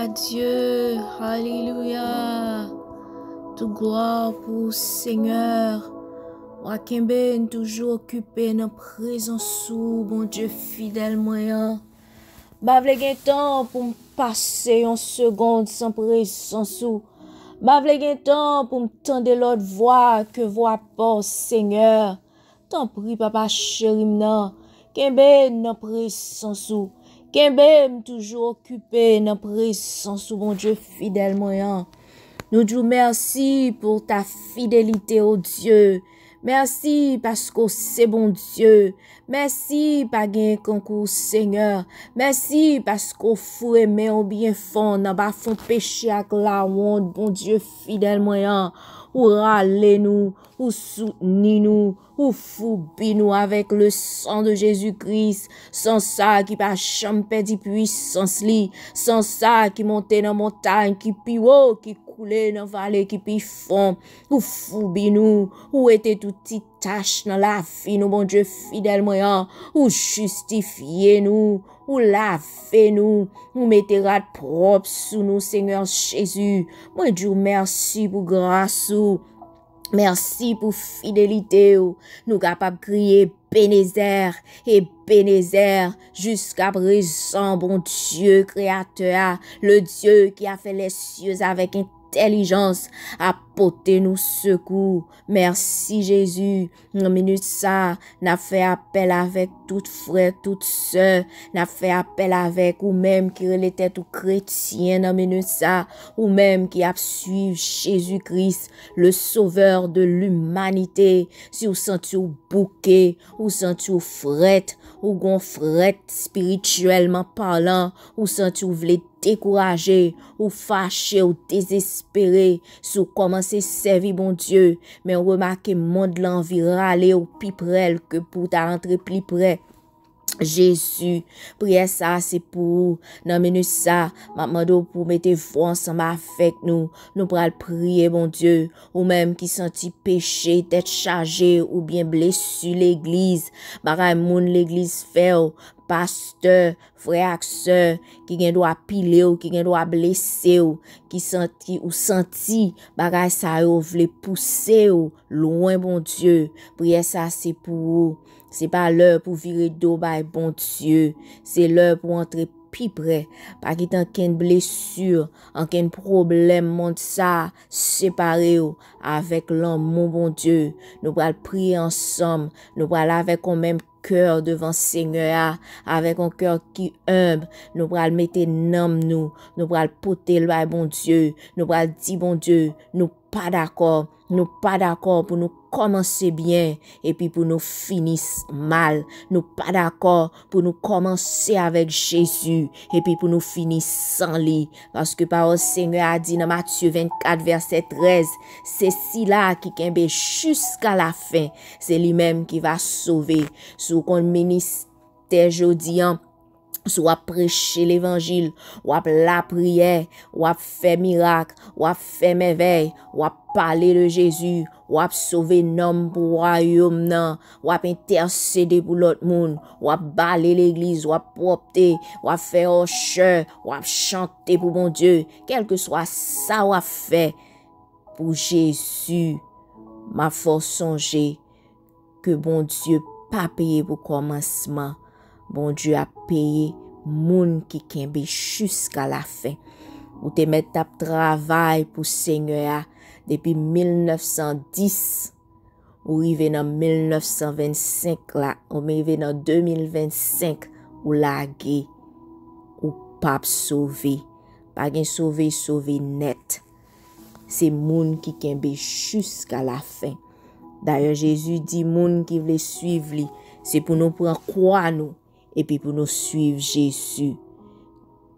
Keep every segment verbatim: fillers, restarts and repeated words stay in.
Adye, alelouya. Tout glwa pou Senyè. W a kenbe n toujou okipe nan prezans ou, Bondye fidèl mwen an. M pa vle gen tan pou m pase yon segonn san prezans ou. M pa vle gen tan pou m tande lòt vwa ke vwa pa w, Senyè. Tanpri, papa cheri m nan, kenbe m nan prezans ou. Kenbe m toujou okipe nan prezans ou, Bondye fidèl mwen an. Nou di w mèsi pou ta fidelite, o Dye. Mèsi paske w se Bondye. Mèsi pa gen kankou w, Senyè. Mèsi paske w foure men w byen fon nan bafon peche ak lawont, Bondye fidèl mwen an. Ou rale nou, ou soutni nou, ou foubi nou avèk le san de Jezi Kris, san sa ki pa janm pèdi pwisans li, san sa ki monte nan montay ki pi wo, ki koule nan vale ki pi fon. Ou foubi nou, ou wete tout ti tach nan lavi nou, Bondye fidèl mwen an. Ou jistifye nou, ou lave nou, ou mete rad pwòp sou nou, Senyè Jezi. Mwen di w mèsi pou gras ou. Mèsi pou fidelite w. Nou kapab kriye Ebenezè, Ebenezè, jiska prezan, Bondye Kreyatè a, le Dieu qui a fait les cieux avec intelligence, ap pote nou sekou. Mèsi, Jezi. Nan minit sa, n ap fè apèl avèk tout frè, tout sè. N ap fè apèl avèk ou menm ki rele tèt ou kretyen nan minit sa, ou menm ki ap swiv Jezi Kris, le Sauveur de l'humanité. Si w santi w bouke, ou santi w frèt, ou gon frèt espirityèlman palan, ou santi w vle dekouraje, ou fache, ou dezespere, si w kòmanse sèvi Bondye, men w remake mond lan anvi rale w pi pre l ke pou w ta rantre pli pre Jezi, priyè sa a se pou ou. Nan minit sa, m ap mande w pou w mete vwa w ansanm avèk nou. Nou pral priye, Bondye. Ou menm ki santi peche, tèt chaje, oubyen blesi legliz, bagay moun legliz fè w, pastè, frè ak sè, ki gen dwa pile w, ki gen dwa blese w, ki santi, ou santi bagay sa yo vle pouse w lwen Bondye. Priyè sa se pou ou. Se pa lè pou vire do bay Bondye. Se lè pou antre pi pre. Pa kite ankenn blesi, ankenn pwoblèm mond sa a separe w avèk lanmou Bondye. Nou pral priye ansanm. Nou pral avèk yon menm kè devan Senyè a, avèk yon kè ki enb. Nou pral mete nanm nou. Nou pral pote l bay Bondye. Nou pral di Bondye, nou pa dakò. Nou pa dakò pou nou kòmanse byen epi pou nou fini s-, mal. Nou pa dakò pou nou kòmanse avèk Jezi epi pou nou fini san li. Paske pawòl Senyè a di nan Matye vennkat vèsè trèz, se sila ki kenbe jiska lafen, se li menm ki va sove. Si w konn ministè jodi an, si w ap preche levanjil, w ap lapriyè, w ap fè mirak, w ap fè mèvèy, w ap pale de Jezi, w ap sove nanm pou wayòm nan, w ap entèsede pou lòt moun, w ap bale legliz, w ap pwòpte, w ap fè òchè, w ap chante pou Bondye. Kèlkeswa sa w ap fè pou Jezi, m ap fè w sonje ke Bondye pa peye pou kòmansman. Bondye ap peye moun ki kenbe jiska lafen. Ou te mèt ap travay pou Senyè a depi mil nèf san dis, ou rive nan mil nèf san vennsenk la, ou rive nan de mil vennsenk, ou lage, ou p ap sove. Pa gen sove, sove nèt. Se moun ki kenbe jiska lafen. Dayè, Jezi di moun ki vle swiv li, se pou nou pran kwa nou, epi pou nou swiv Jezi.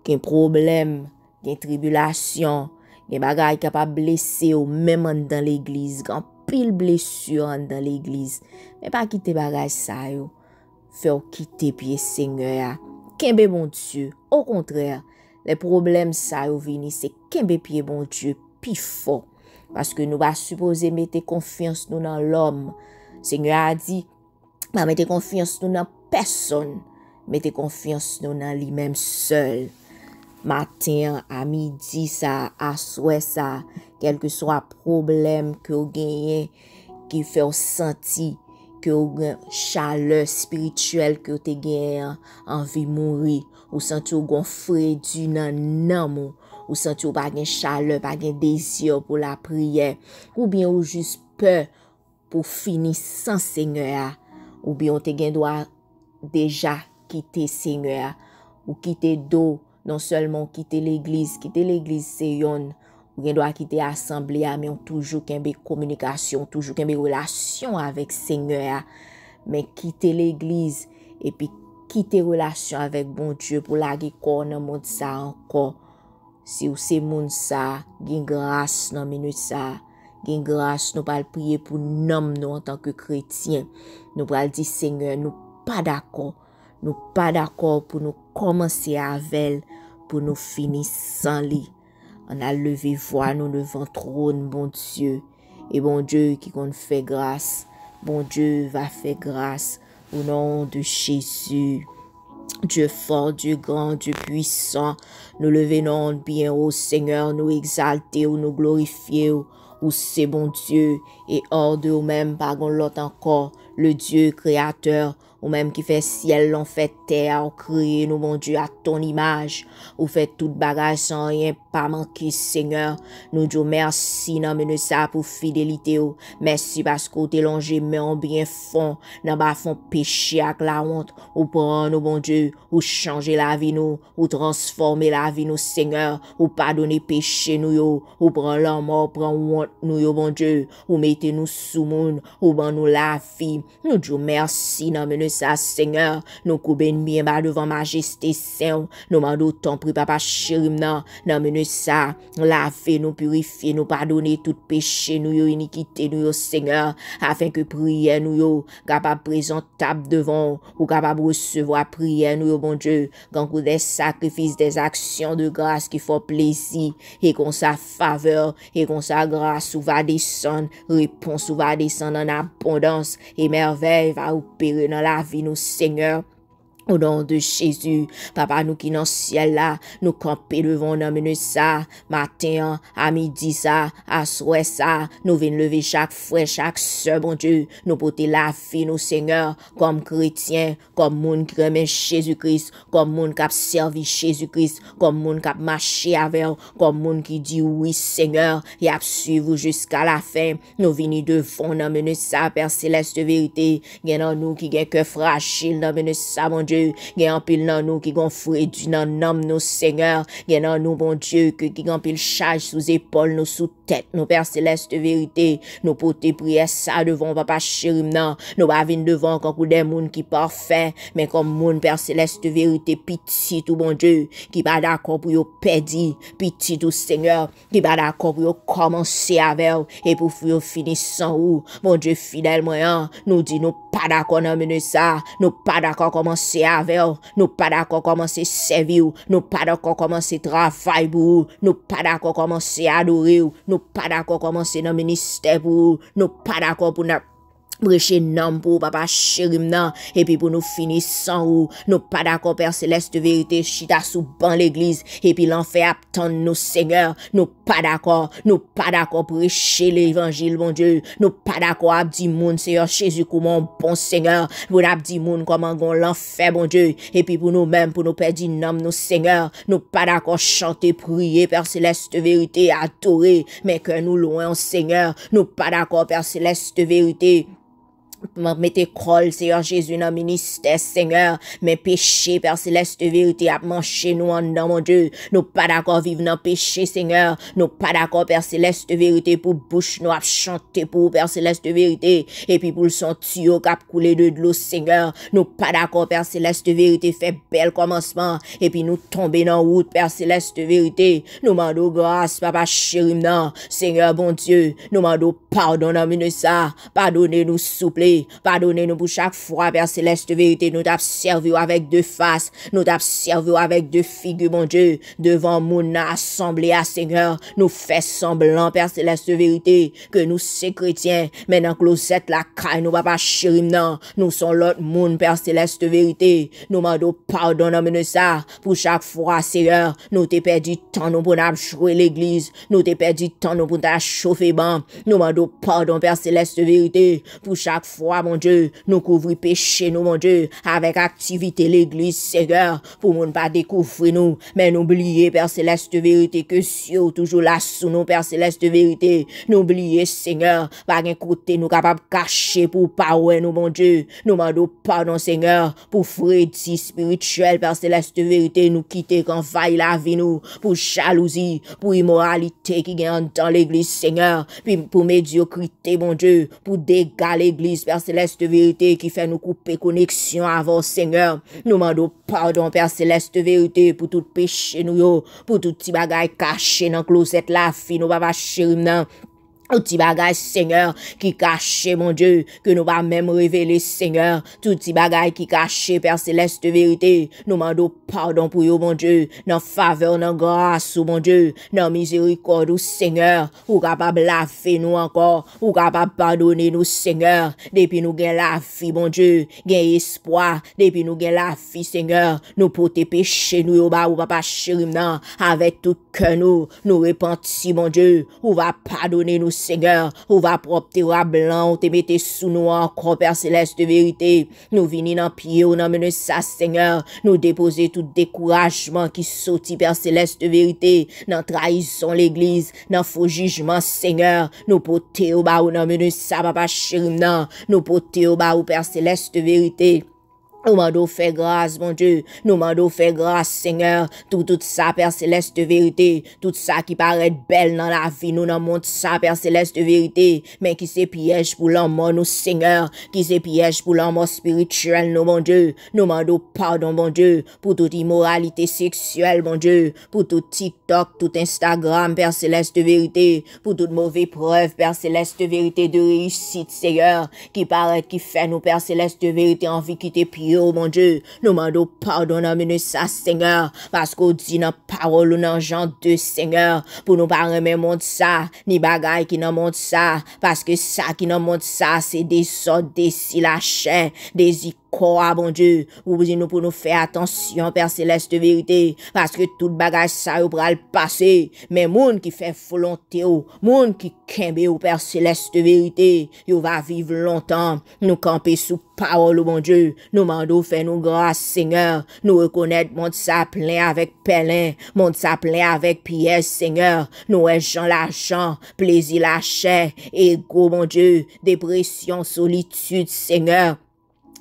Gen pwoblèm, gen tribilasyon, gen bagay ki kapab blese w menm anndan legliz, gen anpil blesi anndan legliz. Men pa kite bagay sa yo fè w kite pye Senyè a. Kenbe Bondye. Okontrè, lè pwoblèm sa yo vini, se kenbe pye Bondye pi fò. Paske nou pa sipoze mete konfyans nou nan lòm. Senyè a di, pa mete konfyans nou nan pèsonn. Mete konfyans nou nan li menm sèl. maten an, a midi sa, aswè sa, kèlkeswa pwoblèm ke w genyen ki fè w santi ke w gen chalè espirityèl ke w te genyen an anvi mouri, ou santi w gon fredi nan nanm ou, ou santi w pa gen chalè, pa gen dezi pou lapriyè, oubyen ou jis pè pou fini san Senyè a, oubyen w te gen dwa deja kite Senyè a. Ou kite do, non sèlman w kite legliz, kite legliz se yonn, ou gen dwa kite asanble a, men w toujou kenbe kominikasyon, w toujou kenbe relasyon avèk Senyè a. Men kite legliz, epi kite relasyon avèk Bondye pou lage kò w nan mond sa ankò. Si w se moun sa, gen gras nan minit sa. Gen gras, nou pral priye pou nanm nou antanke kretyen. Nou pral di, Senyè, nou pa dakò. Nou pa dakò pou nou kòmanse avè l, pou nou fini san li. Ann al leve vwa nou devan twòn Bondye. E Bondye ki konn fè gras, Bondye va fè gras, o non de Jezi. Dieu fort, Dieu grand, Dieu puissant, nou leve non w byen wo, Senyè, nou egzalte w, nou glorifye w. Ou se Bondye, e hors de ou menm pa gon lòt ankò, le Dieu créateur, ou menm ki fè syèl lan, fè tè a, ou kreye nou, Bondye, à ton image. Ou fè tout bagay san anyen pa manke, Senyè. Nou di w mèsi nan minit sa pou fidelite w. Mèsi paske w te lonje men w byen fon nan bafon peche ak lawont. Ou pran nou, Bondye, ou chanje lavi nou, ou transfòme lavi nou, Senyè. Ou padone peche nou yo, ou pran lanmò, ou pran wont nou yo, Bondye. Ou mete nou sou moun, ou ban nou lavi. Nou di w mèsi nan minit sa, Senyè. Nou koube n byen ba devan majeste sen w. Nou mande w, tanpri, Papa cheri m nan, nan minit sa, lave nou, pirifye nou, padone tout peche nou yo, inikite nou yo, Senyè, afenke priyè nou yo kapab prezantab devan w, ou kapab resevwa priyè nou yo, Bondye, kankou de sakrifis, de aksyon de gras ki fè w plezi, e konsa favè, e konsa gras ou va desann, repons ou va desann an abondans, e mèvèy va opere nan lavi nou, Senyè. O non de Jezi, Papa nou ki nan syèl la, nou kanpe devan w nan minit sa, maten an, a midi sa, aswè sa, nou vin leve chak frè, chak sè, Bondye, nou pote lavi nou, Senyè, kòm kretyen, kòm moun ki renmen Jezi Kris, kòm moun k ap sèvi Jezi Kris, kòm moun k ap mache avè w, kòm moun ki di wi, Senyè, y ap swiv ou jiska lafen. Nou vini devan w nan minit sa, Pè Selès de verite. Gen nan nou ki gen kè frajil nan minit sa, Bondye. Gen anpil nan nou ki gon fredi nan nanm nou, Senyè. Gen nan nou, Bondye, ke, ki gen anpil chaj sou zepòl nou, sou tèt nou, Pè Selès de verite. Nou pote priyè sa devan w, Papa cheri m nan. Nou pa vin devan w kankou de moun ki pafè, men kòm moun, Pè Selès de verite, pitit ou, Bondye, ki pa dakò pou yo pèdi, pitit ou, Senyè, ki pa dakò pou yo kòmanse avè w e pou yo fini san ou. Bondye fidèl mwen an, nou di nou pa dakò nan minit sa, nou pa dakò kòmanse avè w, nou pa dakò kòmanse sèvi w, nou pa dakò kòmanse travay pou ou, nou pa dakò kòmanse adore w, nou pa dakò kòmanse nan ministè pou ou, nou pa dakò pou n ap preche nanm pou ou, Papa cheri m nan, epi pou nou fini san ou. Nou pa dakò, Pè Selès de verite, chita sou ban legliz, epi lanfè ap tann nou, Senyè. Nou pa dakò, nou pa dakò preche levanjil, Bondye. Nou pa dakò ap di moun, Senyè Jezi, kòman w bon, Senyè. Pou n ap di moun kòman gon lanfè, Bondye. Epi pou nou menm, pou nou pèdi nanm nou, Senyè. Nou pa dakò chante, priye, Pè Selès de verite, adore, men kè nou lwen w, Senyè. Nou pa dakò, Pè Selès de verite, mete kò l, Senyè Jezi, nan ministè, Senyè. Men peche, Pè Selès de verite, ap manche nou anndan, Bondye. Nou pa dakò viv nan peche, Senyè. Nou pa dakò, Pè Selès de verite, pou bouch nou ap chante pou ou, Pè Selès de verite, epi pou l se yon tiyo k ap koule de dlo, Senyè. Nou pa dakò, Pè Selès de verite, fè bèl kòmansman, epi nou tonbe nan wout, Pè Selès de verite. Nou mande w gras, Papa cheri m nan, Senyè Bondye. Nou mande w padon nan minit sa. Padone nou, souple. Padone nou pou chak fwa, Pè Selès de verite, nou t ap sèvi w avèk de fas, nou t ap sèvi w avèk de figi, Bondye, devan moun nan asanble a, Senyè. Nou fè sanblan, Pè Selès de verite, ke nou se kretyen, men nan klozèt lakay nou, Papa cheri m nan, nou se yon lòt moun, Pè Selès de verite. Nou mande w padon nan minit sa, pou chak fwa, Senyè, nou te pèdi tan nou pou n ap jwe legliz, nou te pèdi tan nou pou n ta chofe ban. Nou mande w padon, Pè Selès de verite, pou chak fwa, Bondye, nou kouvri peche nou, Bondye, avèk aktivite legliz, Senyè, pou moun pa dekouvri nou. Men nou bliye, Pè Selès de verite, ke zye w toujou la sou nou, Pè Selès de verite. Nou bliye, Senyè, pa gen kote nou kapab kache pou w pa wè nou, Bondye. Nou mande w padon, Senyè, pou fredi espirityèl, Pè Selès de verite, nou kite k anvayi lavi nou, pou jalouzi, pou imoralite ki gen anndan legliz, Senyè, pi-, pou medyokrite, Bondye, pou dega legliz, Pè Selès de verite, ki fè nou koupe koneksyon avè w, Senyè. Nou mande w padon, Pè Selès de verite, pou tout peche nou yo, pou tout ti bagay kache nan klozèt lavi nou, Papa cheri m nan. Tout ti bagay, Senyè, ki kache, Bondye, ke nou pa menm revele, Senyè. Tout ti bagay ki kache, Pè Selès de verite, nou mande w padon pou yo, Bondye, nan favè w, nan gras ou, Bondye, nan mizerikòd ou, Senyè. Ou kapab lave nou ankò, ou kapab padone nou, Senyè. Depi nou gen lavi, Bondye, gen espwa. Depi nou gen lavi, Senyè, nou pote peche nou yo ba ou, Papa cheri m nan, avèk tout kè nou, nou repanti, Bondye. Ou va padone nou, Senyè. Ou va pwòpte w a blan ou te mete sou nou an ankò, Pè Selès de verite. Nou vini nan pye w nan minit sa, Senyè. Nou depoze tout dekourajman ki soti, Pè Selès de verite, nan trayizon legliz, nan fo jijman, Senyè. Nou pote yo ba ou nan minit sa, Papa cheri m nan. Nou pote yo ba ou, Pè Selès de verite. Nou mande w fè gras, Bondye. Nou mande w fè gras, Senyè. Tout, tout sa, Pè Selès de verite. Tout sa ki parèt bèl nan lavi nou, nan mond sa, Pè Selès de verite, men ki se pyèj pou lanmò nou, Senyè. Ki se pyèj pou lanmò espirityèl nou, Bondye. Nou mande w padon, Bondye, pou tout imoralite seksyèl, Bondye. Pou tout TikTok, tout Instagram, Pè Selès de verite. Pou tout move prèv, Pè Selès de verite, de reyisit, Senyè, ki parèt, ki fè nou, Pè Selès de verite, anvi kite pye w, Bondye. Nou mande w padon nan minit sa, Senyè, paske w di nan pawòl ou nan Jan de, Senyè, pou nou pa renmen mond sa, ni bagay ki nan mond sa, paske sa ki nan mond sa, se dezòd, dezi lachè, dezi kò a, Bondye. Ou di nou pou nou fè atansyon, Pè Selès de verite, paske tout bagay sa yo pral pase, men moun ki fè volonte w, moun ki kenbe w, Pè Selès de verite, yo va viv lontan. Nou kanpe sou pawòl ou, Bondye. Nou mande w fè nou gras, Senyè. Nou rekonèt mond sa plen avèk pèlen, mond sa plen avèk pyèj, Senyè. Nou wè jan lajan, plezi lachè, ego, Bondye, depresyon, solitid, Senyè.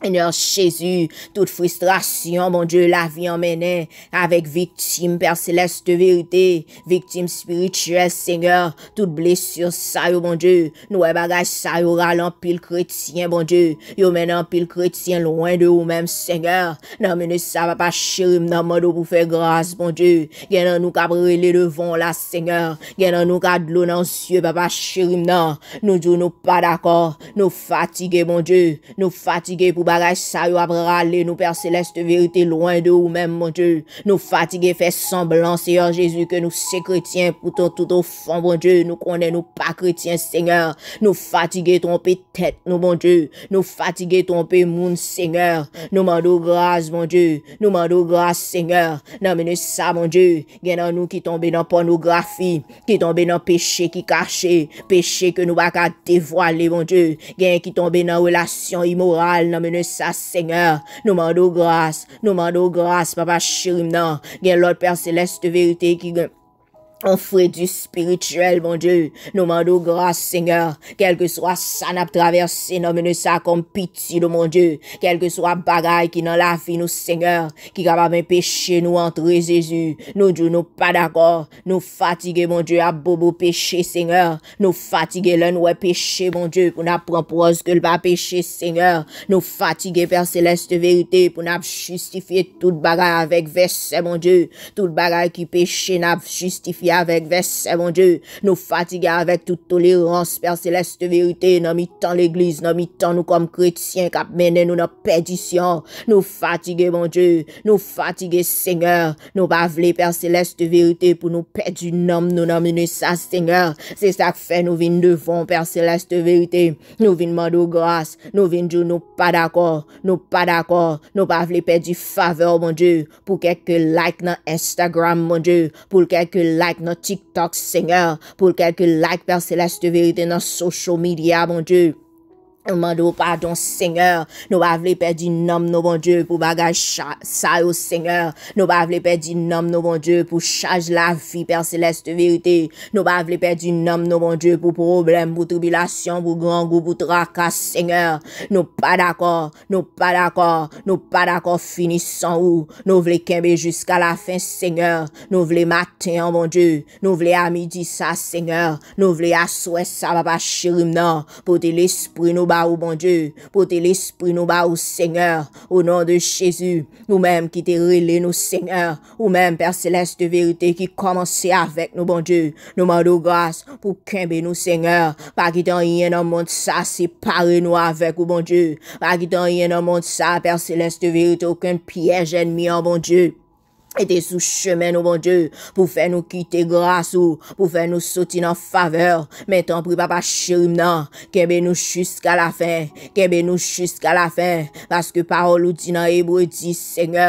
Senyè Jezi, tout fristrasyon, Bondye, lavi an mennen avèk viktim, Pè Selès de verite, viktim espirityèl, Senyè, tout blesi sa yo, Bondye, nou wè bagay sa yo rale anpil kretyen, Bondye, yo mennen anpil kretyen lwen de ou menm, Senyè. Nan minit sa, Papa cheri m nan, mande w pou fè gras, Bondye. Gen nan nou k ap rele devan w la, Senyè. Gen nan nou k a dlo nan zye, Papa cheri m nan. Nou di w nou pa dakò. Nou fatige, Bondye. Nou fatige pou bagay sa yo ap rale nou, Pè Selès de verite, lwen de ou menm, Bondye. Nou fatige fè sanblan, Senyè Jezi, ke nou se kretyen, poutan tout ofon, Bondye, nou konnen nou pa kretyen, Senyè. Nou fatige twonpe tèt nou, Bondye. Nou fatige twonpe moun, Senyè. Nou mande w gras, Bondye. Nou mande w gras, Senyè. Nan minit sa, Bondye, gen nan nou ki tonbe nan pònografi, ki tonbe nan peche ki kache, peche ke nou pa ka devwale, Bondye. Genyen ki tonbe nan relasyon imoral nan minit sa, Senyè. Nou mande w gras, nou mande w gras, Papa cheri m nan. Gen lòt Pè Selès de verite ki gen yon fredi espirityèl, Bondye. Nou mande w gras, Senyè. Kèlkeswa sa n ap travèse nan minit sa kòm pitit, o Bondye. Kèlkeswa bagay ki nan lavi nou, Senyè, ki kapab anpeche nou antre, Jezi. Nou di w nou pa dakò. Nou fatige, Bondye, ap bobo peche, Senyè. Nou fatige lè n wè peche, Bondye, pou n ap pran pòz ke l pa peche, Senyè. Nou fatige, Pè Selès de verite, pou n ap jistifye tout bagay avèk vèsè, Bondye. Tout bagay ki peche, n ap jistifye avèk vèsè, Bondye. Nou fatige avèk tout tolerans, Pè Selès de verite, nan mitan legliz, nan mitan nou kòm kretyen k ap mennen nou nan pèdisyon. Nou fatige, Bondye. Nou fatige, Senyè. Nou pa vle, Pè Selès de verite, pou nou pèdi nanm nou nan minit sa, Senyè. Se sa k fè nou vin devan w, Pè Selès de verite. Nou vin mande w gras. Nou vin di w nou pa dakò. Nou pa dakò. Nou pa vle pèdi favè w, Bondye. Pou kèk like nan Instagram, Bondye. Pou kèk like nan TikTok, Senyè. Pou kèk like, Pè Selès de verite, nan social media, Bondye. Nou mande w padon, Senyè. Nou pa vle pèdi nanm nou, Bondye, pou bagay cha-, sa yo, Senyè. Nou pa vle pèdi nanm nou, Bondye, pou chaj lavi, Pè Selès de verite. Nou pa vle pèdi nanm nou, Bondye, pou pwoblèm, pou tribilasyon, pou grangou, pou traka, Senyè. Nou pa dakò, nou pa dakò, nou pa dakò fini san ou. Nou vle kenbe jiska lafen, Senyè. Nou vle maten an, Bondye. Nou vle a midi sa, Senyè. Nou vle aswè sa, Papa cheri m nan. Pote lespri nou ba ou, Bondye. Pote lespri nou ba ou, Senyè. O non de Jezi, ou menm ki te rele nou, Senyè. Ou menm, Pè Selès de verite, ki kòmanse avèk nou, Bondye. Nou mande w gras pou kenbe nou, Senyè. Pa kite anyen nan mond sa separe nou avèk ou, Bondye. Pa kite anyen nan mond sa, Pè Selès de verite, okenn pyèj ènmi an, Bondye. Mete sou chemen nou, Bondye, pou fè nou kite gras ou, pou fè nou soti nan favè w. Men tanpri, Papa cheri m nan, kenbe nou jiska lafen, kenbe nou jiska lafen, paske pawòl ou di nan Ebre di, Senyè,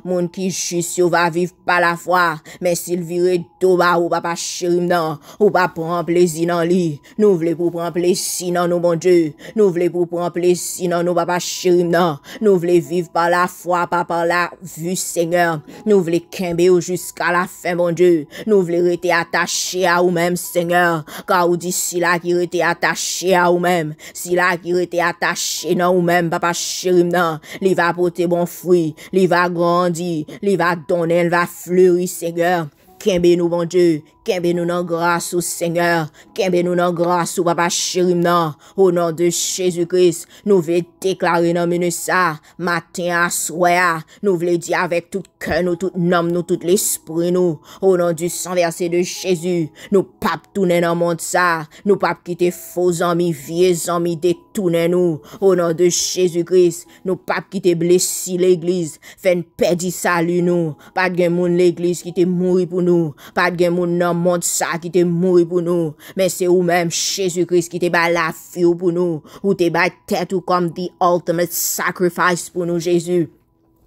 moun ki jis yo va viv pa lafwa, men si l vire do ba ou, Papa cheri m nan, ou pa pran plezi nan li. Nou vle pou pran plezi nan nou, Bondye. Nou vle pou pran plezi nan nou, Papa cheri m nan. Nou vle viv pa lafwa, pa pa lavi, Senyè. Nou vle kenbe w jiska lafen, Bondye. Nou vle rete atache a ou menm, Senyè. Ka ou di, sila ki rete atache a ou menm, sila ki rete atache nan ou menm, Papa cheri m nan, li va pote bon fwi, li va grandi, li va donnen, li va fleri, Senyè. Kenbe nou, Bondye. Kenbe nou nan gras ou, Senyè. Kenbe nou nan gras ou, Papa cheri m nan. O non de Jezi Kris, nou vle deklare nan minit sa, maten, aswè a, nou vle di avèk tout kè nou, tout nanm nou, tout lespri nou, o non du sang versé de Jésus, nou p ap tounen nan mond sa. Nou p ap kite fo zanmi, vye zanmi detounen nou. O non de Jezi Kris, nou p ap kite blesi legliz fè n pèdi sali nou. Pa t gen moun legliz ki te mouri pou nou. Pa t gen moun nan mond sa ki te mouri pou nou. Men se ou menm, Jezi Kris, ki te bay lavi w pou nou. Ou te bay tèt ou kòm the ultimate sacrifice pou nou, Jezi.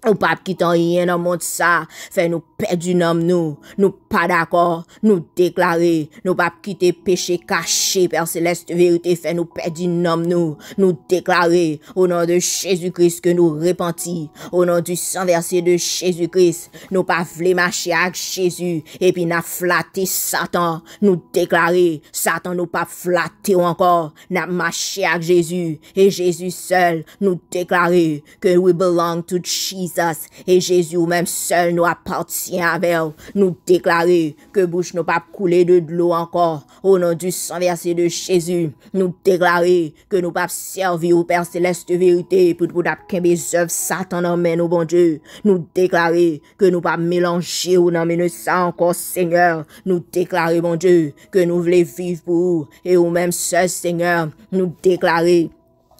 Ou p ap kite anyen nan mond sa fè nou pèdi nanm nou. Nou pa dakò. Nou deklare, nou p ap kite peche kache, Pè Selès de verite, fè nou pèdi nanm nou. Nou deklare, o non de Jezi Kris, ke nou repanti. O non du sang versé de Jésus Christ, nou pa vle mache ak Jezi, epi n ap flate Satan. Nou deklare, Satan, nou p ap flate w ankò. N ap mache ak Jezi, e Jezi sèl. Nou deklare ke we belong to Jesus, e Jezi, ou menm sèl nou apatyen avè w. Nou deklare ke bouch nou p ap koule de dlo ankò. O non du sang versé de Jésus, nou deklare ke nou p ap sèvi w, Pè Selès de verite, pou, pou n ap kenbe zèv Satan nan men nou, Bondye. Nou deklare ke nou p ap melanje w nan minit sa ankò, Senyè. Nou deklare, Bondye, ke nou vle viv pou ou, e ou menm sèl, Senyè. Nou deklare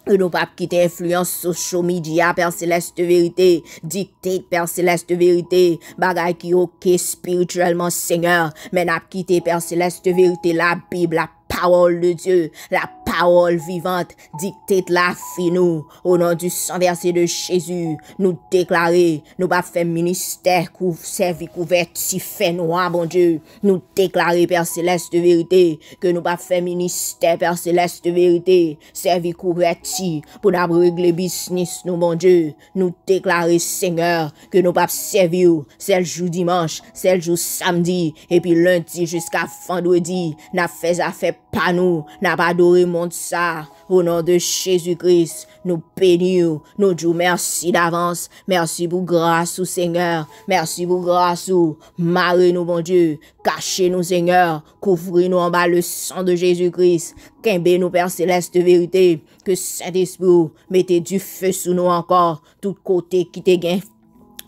ke nou p ap kite enfliyans social media, Pè Selès de verite, dikte, Pè Selès de verite, bagay ki oke espirityèlman, Senyè, men n ap kite, Pè Selès de verite, Labib, la parole de Dieu, la parole vivante, dikte lavi nou. O non du sang versé de Jésus, nou deklare, nou p ap fè ministè kou, sèvi kouvèti fènwa, Bondye. Nou deklare, Pè Selès de verite, ke nou p ap fè ministè, Pè Selès de verite, sèvi kouvèti pou n ap regle biznis nou, Bondye. Nou deklare, Senyè, ke nou p ap sèvi w sèl jou dimanch, sèl jou samdi, epi lendi jiska vandredi, n ap fè zafè pa nou, n ap adore mond sa. O non de Jezi Kris, nou beni w, nou di w mèsi davans, mèsi pou gras ou, Senyè, mèsi pou gras ou. Mare nou, Bondye, kache nou, Senyè, kouvri nou anba le sang de Jésus Christ. Kenbe nou, Pè Selès de verite, ke Sentespri w mete dife sou nou ankò, tout kote ki te gen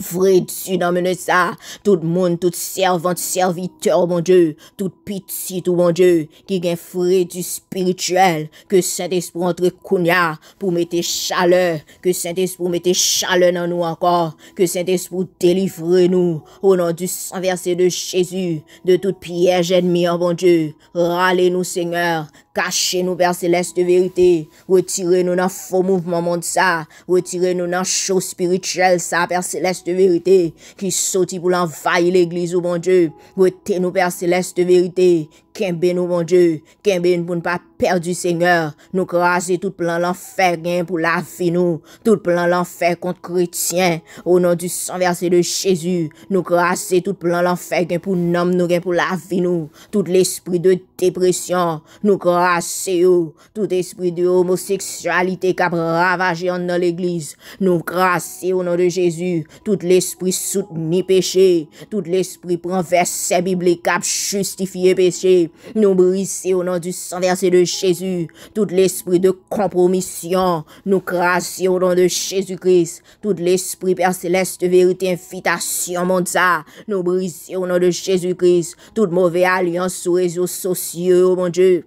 fredi nan minit sa, tout moun, tout sèvant, sèvitè, Bondye, tout pitit ou, Bondye, ki gen fredi espirityèl, ke Sentespri antre kounye a pou mete chalè, ke Sentespri mete chalè nan nou ankò, ke Sentespri delivre nou, o non di san vèse de Jezi, de tout pyèj ènmi an, Bondye. Rale nou, Senyè, kache nou, Pè Selès de verite, retire nou nan fo mouvman mond sa, retire nou nan cho espirityèl sa, Pè Selès de verite, ki soti pou l anvayi legliz ou, Bondye. Rete nou, Pè Selès de verite, kenbe nou, Bondye, kenbe n pou n pa pèdi, Senyè. Nou kraze tout plan lanfè gen pou lavi nou, tout plan lanfè kont kretyen. O non di san vèse de Jezi, nou kraze tout plan lanfè gen pou nanm nou, gen pou lavi nou. Tout lespri de depresyon, nou kraze yo. Tout espri de omoseksyalite k ap ravaje anndan legliz, nou kraze o non de Jezi. Tout lespri soutni peche, tout lespri pran vèsè biblik k ap jistifye peche, nou brize o non di san vèse de Jezi. Tout lespri de konpwomisyon, nou kraze o non de Jezi Kris. Tout lespri, Pè Selès de verite, envitasyon mond sa, nou brize o non de Jezi Kris. Tout move alyans sou rezo sosyo yo, Bondye,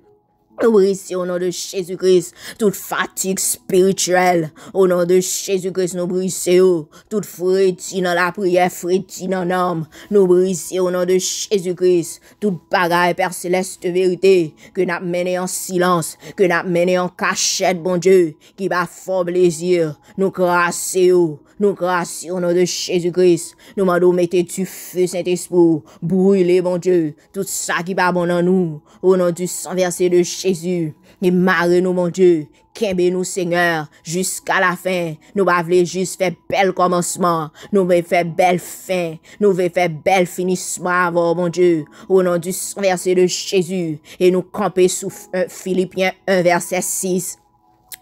nou brize o non de Jezi Kris. Tout fatig espirityèl, o non de Jezi Kris, nou brize yo. Tout fredi nan lapriyè, fredi nan nanm, nou brize o non de Jezi Kris. Tout bagay, Pè Selès de verite, ke n ap mennen an silans, ke n ap mennen an kachèt, Bondye, ki pa fè w plezi, nou kraze yo, nou kraze yo o non de Jezi Kris. Nou mande w mete dife Sentespri w, brile, Bondye, tout sa ki pa bon nan nou, o non di san vèse de Jezi. E mare nou, Bondye, kenbe nou, Senyè, jiska lafen. Nou pa vle jis fè bèl kòmansman, nou vle fè bèl fen, nou vle fè bèl finisman avè w, Bondye, o non di san vèse de Jezi. E nou kanpe sou F-, Filipyen en vèse sis.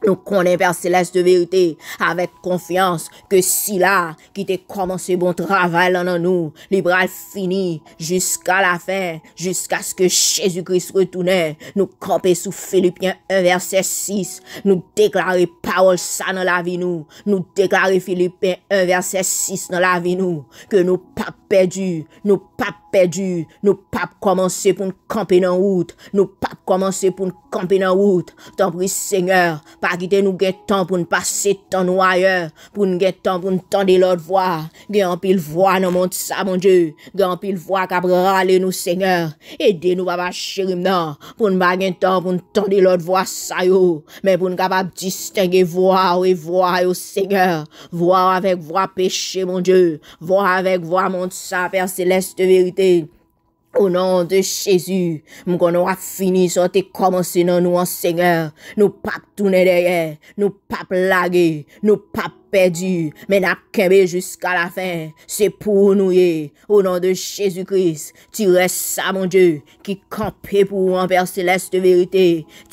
Nou konnen, Pè Selès de verite, avèk konfyans, ke sila ki te kòmanse bon travay la nan nou, li pral fini jiska lafen, jiskaske Jezi Kris retounen. Nou kanpe sou Filipyen en vèse sis. Nou deklare pawòl sa nan lavi nou. Nou deklare Filipyen en vèse sis nan lavi nou, ke nou p ap pèdi, nou p ap pèdi, nou p ap kòmanse pou n kanpe nan wout, nou p ap kòmanse pou n kanpe nan wout. Tanpri, Senyè, pa kite nou gen tan pou n pase tan nou ayè, pou n gen tan pou n tande lòt vwa. Gen anpil vwa nan mond sa, Bondye. Gen anpil vwa k ap rale nou, Senyè. Ede nou, Papa cheri m nan, pou n pa gen tan pou n tande lòt vwa sa yo, men pou n kapab distenge vwa w e vwa yo, Senyè. Vwa w avèk vwa peche, Bondye. Vwa w avèk vwa mond sa, Pè Selès de verite. O non de Jezi, m konnen w ap fini sa w te kòmanse nan nou an, Senyè. Nou p ap tounen dèyè, nou p ap lage, nou p ap pèdi, men n ap kenbe jiska lafen. Se pou ou nou ye. O non de Jezi Kris, ti rès sa, Bondye, ki kanpe pou ou an, Pè Selès de verite.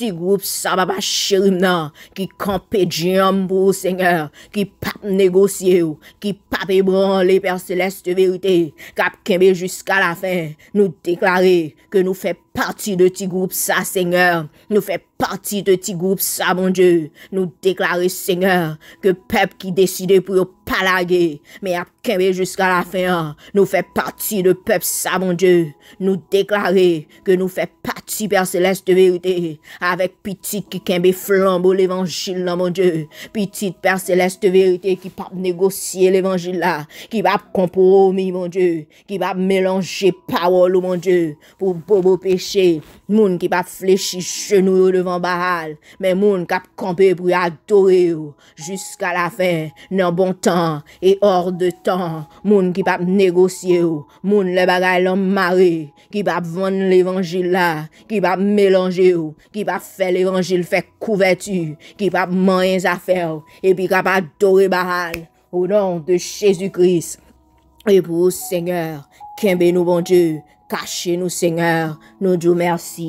Ti gwoup sa, Papa cheri m nan, ki kanpe djanm pou ou, Senyè, ki p ap negosye w, ki p ap ebranle, Pè Selès de verite, k ap kenbe jiska lafen. Nou deklare ke nou fè pati de ti gwoup sa, Senyè. Nou fè pati de ti gwoup sa, Bondye. Nou deklare, Senyè, ke pèp ki deside pou yo pa lage, men y ap kenbe jiska lafen an, nou fè pati de pèp sa, Bondye. Nou deklare ke nou fè pati, Pè Selès de verite, avèk pitit ki kenbe flanbo levanjil lan, Bondye. Pitit, Pè Selès de verite, ki p ap negosye levanjil la, ki p ap konpwomi, Bondye, ki p ap melanje pawòl ou, Bondye, pou bobo peche. Moun ki p ap flechi jenou yo devan Baal, men moun k ap kanpe pou y adore yo jiska lafen, nan bon tan e hors de temps. Moun ki p ap negosye w, moun lè bagay lan mare, ki p ap vann levanjil la, ki p ap melanje w, ki p ap fè levanjil fè kouvèti, ki p ap manyen zafè w, epi k ap adore Baal. O non de Jezi Kris. E pou ou, Senyè, kenbe nou, Bondye, kache nou, Senyè. Nou di w mèsi.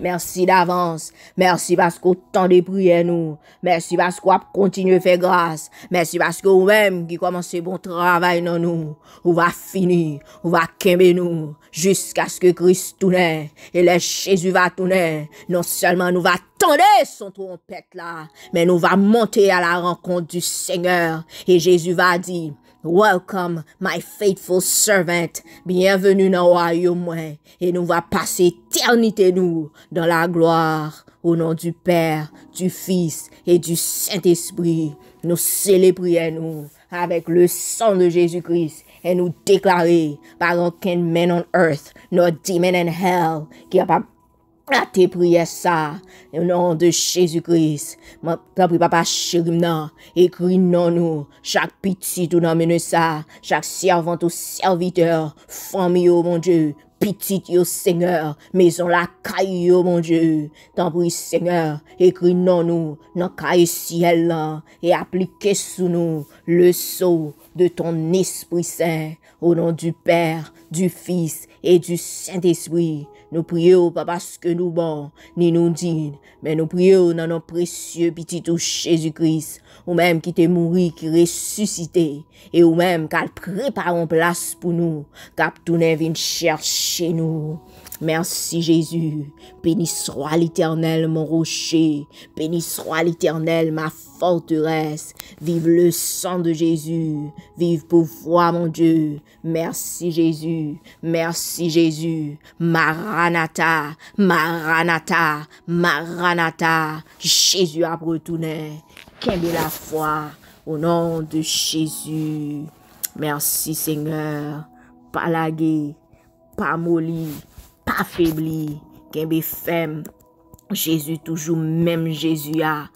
Mèsi davans. Mèsi paske w tande priyè nou. Mèsi paske w ap kontinye fè gras. Mèsi paske ou menm ki kòmanse bon travay nan nou, ou va fini, ou va kenbe nou jiskaske Kris tounen. E lè Jezi va tounen, non sèlman nou va tande son twonpèt la, men nou va monte à la rencontre du Seigneur. E Jezi va di, Welcome, my faithful servant. Byenveni nan wayòm mwen. E nou va pase etènite nou dans la gloire. Au nom du Père, du Fils et du Saint-Esprit. Nou sele priyè nou avec le sang de Jésus-Christ. E nou deklare, pa gen okenn men on earth, nor demon in hell, ki kapab rate priyè sa. Au nom de Jésus-Christ. Mwen, tanpri, Papa cheri m nan, ekri non nou, chak pitit ou nan meni sa, chak sèvant ou sèvitè, fanmi yo, Bondye, pitit yo, Senyè, mezon lakay yo, Bondye. Tanpri, Senyè, ekri non nou nan kaye syèl lan e aplike sou nou le sceau de ton Esprit Saint. Au nom du Père, du Fils et du Saint-Esprit. Nou priye w, pa paske nou bon, ni nou diy, men nou priye w nan non presye Pitit ou, Jezi Kris, ou menm ki te mouri, ki resisite, e ou menm k al prepare yon plas pou nou, k ap tounen vin chèche nou. Merci Jésus. Béni soit l'Éternel, mon rocher. Béni soit l'Éternel, ma forteresse. Vive le sang de Jésus. Vive pouvoir, mon Dieu. Merci Jésus. Merci Jésus. Maranatha. Maranatha. Maranatha. Jezi ap retounen. Kenbe lafwa. Au nom de Jésus. Merci Seigneur. Pa lage. Pa moli. Pa febli. Kenbe fèm. Jezi toujou menm Jezi a.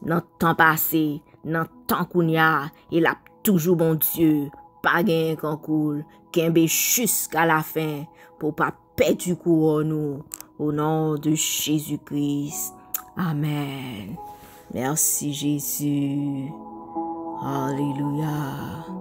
Nan tan pase, nan tan kounye a, e l ap toujou Bondye. Pa genyen kankou l. Kenbe jiska lafen pou w pa pèdi kouwòn ou. Au nom de Jésus-Christ. Amen. Merci Jésus. Alléluia.